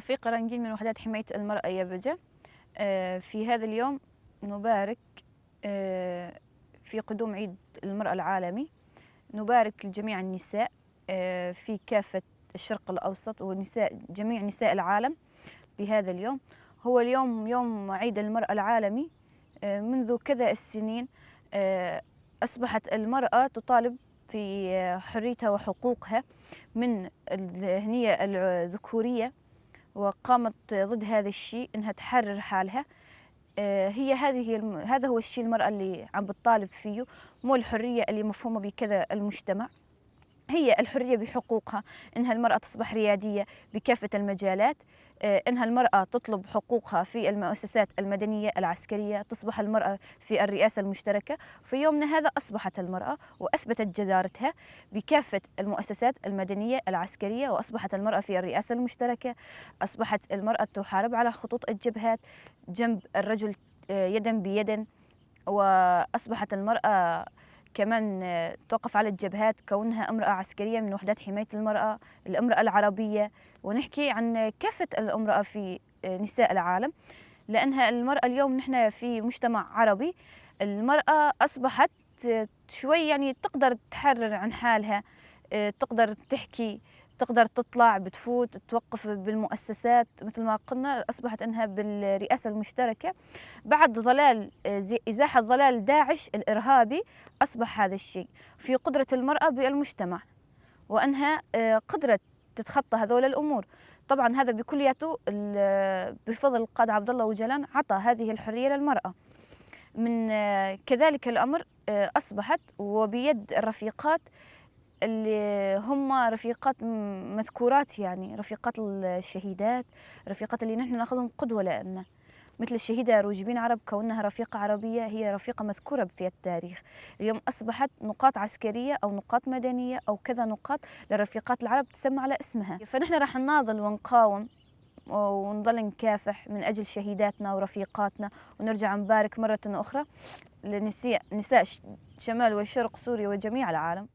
رفيقة رنجين من وحدات حماية المرأة يبجة. في هذا اليوم نبارك في قدوم عيد المرأة العالمي، نبارك لجميع النساء في كافة الشرق الأوسط ونساء جميع نساء العالم بهذا اليوم. هو اليوم يوم عيد المرأة العالمي. منذ كذا السنين أصبحت المرأة تطالب في حريتها وحقوقها من الذهنية الذكورية، وقامت ضد هذا الشيء إنها تحرر حالها. هي هذه هذا هو الشيء المرأة اللي عم بتطالب فيه، مو الحرية اللي مفهومة بكذا المجتمع، هي الحرية بحقوقها، إنها المرأة تصبح ريادية بكافة المجالات، إنها المرأة تطلب حقوقها في المؤسسات المدنية العسكرية، تصبح المرأة في الرئاسة المشتركة. في يومنا هذا أصبحت المرأة وأثبتت جدارتها بكافة المؤسسات المدنية العسكرية، وأصبحت المرأة في الرئاسة المشتركة، أصبحت المرأة تحارب على خطوط الجبهات جنب الرجل يدا بيد، وأصبحت المرأة كمان توقف على الجبهات كونها امرأة عسكرية من وحدات حماية المرأة، الامرأة العربية. ونحكي عن كافة الامرأة في نساء العالم، لأنها المرأة اليوم نحن في مجتمع عربي المرأة أصبحت شوي يعني تقدر تحرر عن حالها، تقدر تحكي، تقدر تطلع، بتفوت، توقف بالمؤسسات مثل ما قلنا. أصبحت أنها بالرئاسة المشتركة بعد ضلال إزاحة ضلال داعش الإرهابي، أصبح هذا الشيء في قدرة المرأة بالمجتمع، وأنها قدرت تتخطى هذول الأمور. طبعا هذا بكلياته بفضل القائد عبد الله أوجلان عطى هذه الحرية للمرأة. من كذلك الأمر أصبحت وبيد الرفيقات اللي هم رفيقات مذكورات، يعني رفيقات الشهيدات، رفيقات اللي نحن ناخذهم قدوة لنا، مثل الشهيدة روجبين عرب كونها رفيقة عربية، هي رفيقة مذكورة في التاريخ. اليوم أصبحت نقاط عسكرية أو نقاط مدنية أو كذا نقاط لرفيقات العرب تسمى على اسمها. فنحن راح نناضل ونقاوم ونظل نكافح من أجل شهيداتنا ورفيقاتنا، ونرجع نبارك مرة أخرى لنساء شمال وشرق سوريا وجميع العالم.